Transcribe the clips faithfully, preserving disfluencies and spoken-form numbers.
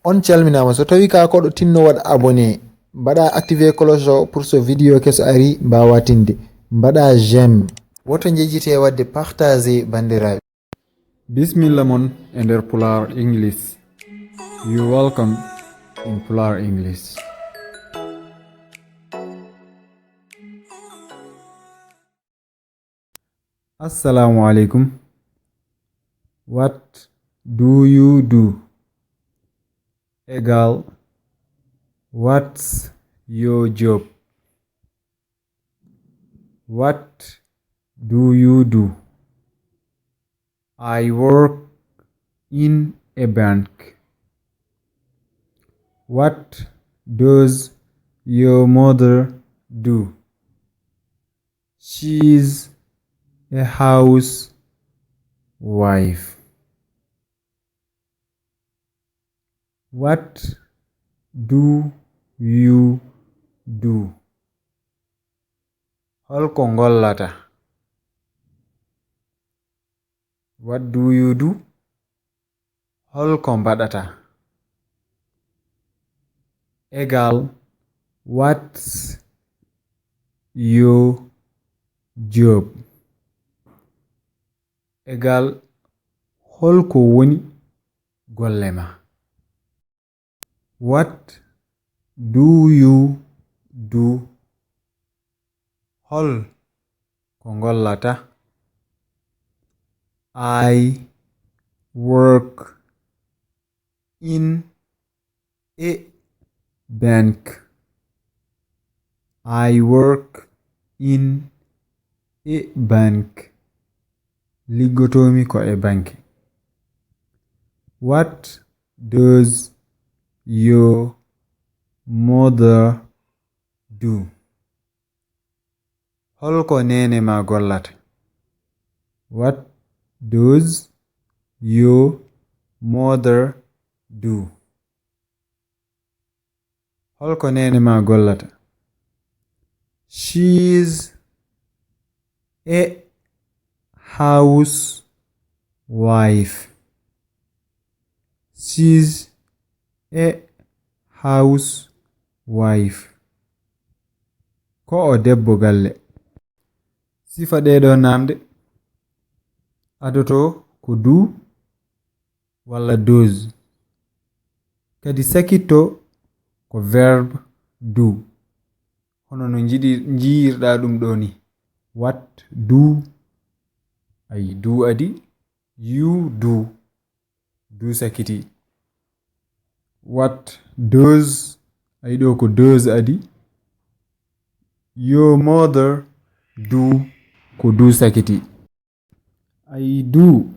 On calminaama. So tawi ka koɗo tinno waɗ abonné, mbaɗa activé cloche o pour so vidéo keso ari mbawa tinde. Mbaɗa j'aime. Woto njejjite waɗde partagé, banndiraaɓe. Bismilla mon e nder Pulaar English. You welcome in Pulaar English. Assalamu alaikum. What do you do? Egal. What's your job? What do you do? I work in a bank. What does your mother do? She's a housewife. What do you do? Holko ngollata? What do you do? Holko mbaɗata? Egal. What's your job? Egal. Holko woni golle ma? What do you do? Hol ko ngollata? I work in a bank. I work in a bank. Liggotoomi ko e banke. What does your mother do? Holko neene ma gollata? What does your mother do? Holko neene ma gollata? She's a housewife. She's a housewife. Ko o debbo galle. Sifa ɗee ɗoo naamnde. Adotoo ko do walla does. Kadi sakitto ko verbe do. Hono no njiɗi-, njiyirɗaa ɗum ɗoo ni. What do, ayi, do adi, you do. Do sakiti. What does, ayi, ɗoo ko does adi. Your mother do, ko do sakiti. I do.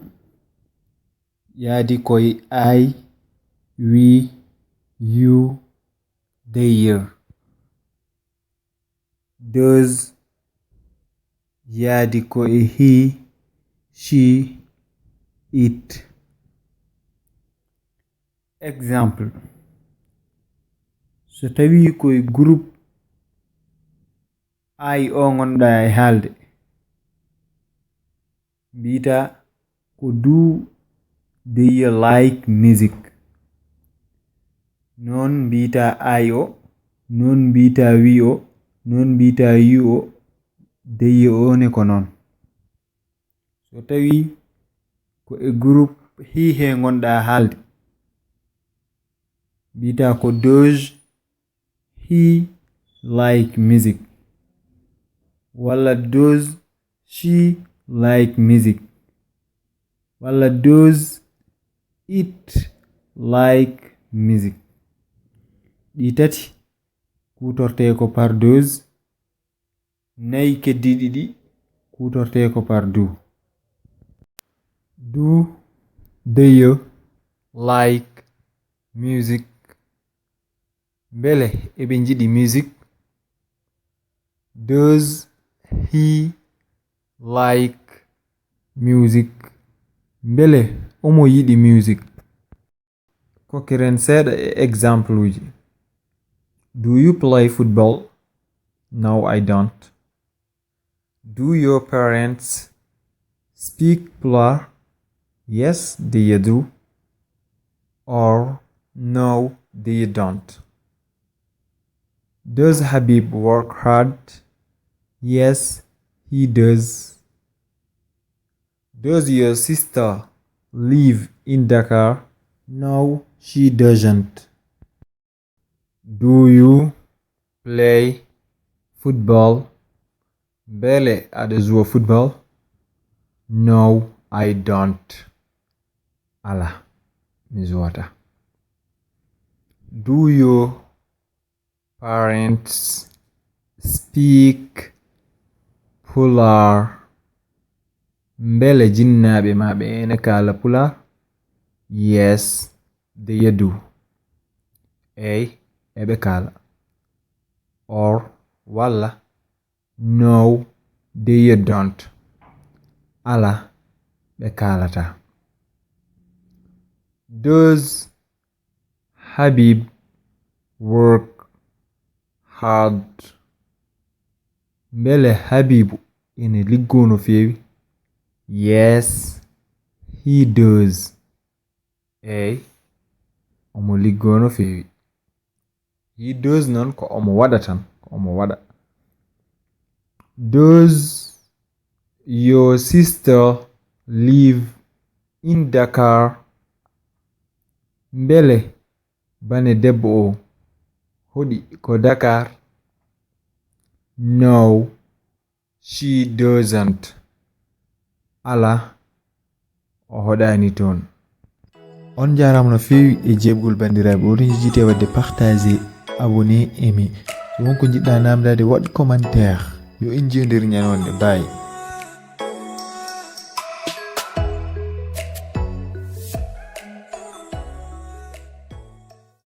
Yaadi ko e I, we, you, they. Does. Yaadi ko e he, she, it. Exemple. So tawi ko e groupe I o ngonɗaa e haalde, mbiita ko do they like music. Noon mbiita I o, noon mbiita we o, noon mbiita you o, they o ne ko noon. So tawi ko e groupe he he ngonɗaa haalde, mbiita ko does he like music? Walla does she like music? Walla does it like music? Ɗi tati kuutortee ko par does, nayi keddiiɗi ɗi kuutortee ko par do. Do they like music? Mbele eɓe njiɗi music? Does he like music? Mbele omo yiɗi music? Kokkiren seeɗa e exemple uji. Do you play football? No, I don't. Do your parents speak Pulaar? Yes, they do. Or No, they don't. Does Habib work hard? Yes, he does. Does your sister live in Dakar? No, she doesn't. Do you play football? Mbele aɗa zuwa football? No, I don't. Ala, mi zuwata. Do your parents speak Pulaar? Mbele jinnaaɓe ma ɓe ene kaala Pulaar? Yes, they do. Eey, eɓe kaala. Or, walla, no, they don't. Ala, ɓe kaalata. Does Habib work hard? Mbele Habibu ene liggoo no feewi? Yes, he does. Eey, omo liggoo no feewi. He does noon ko omo waɗa tan, ko omo waɗa. Does your sister live in Dakar? Mbele bane debbo o hoɗi ko Dakar? No, she doesn't. Ala, o hoɗaani toon. On njaaraama no feewi e jeeɓgol banndiraaɓe. Oɗon njejjitee waɗde partager, abonner, aimer. So won ko njiɗɗaa naamndaade, waɗ commentaire. Yo en njiyodir ñande wonde. Bye.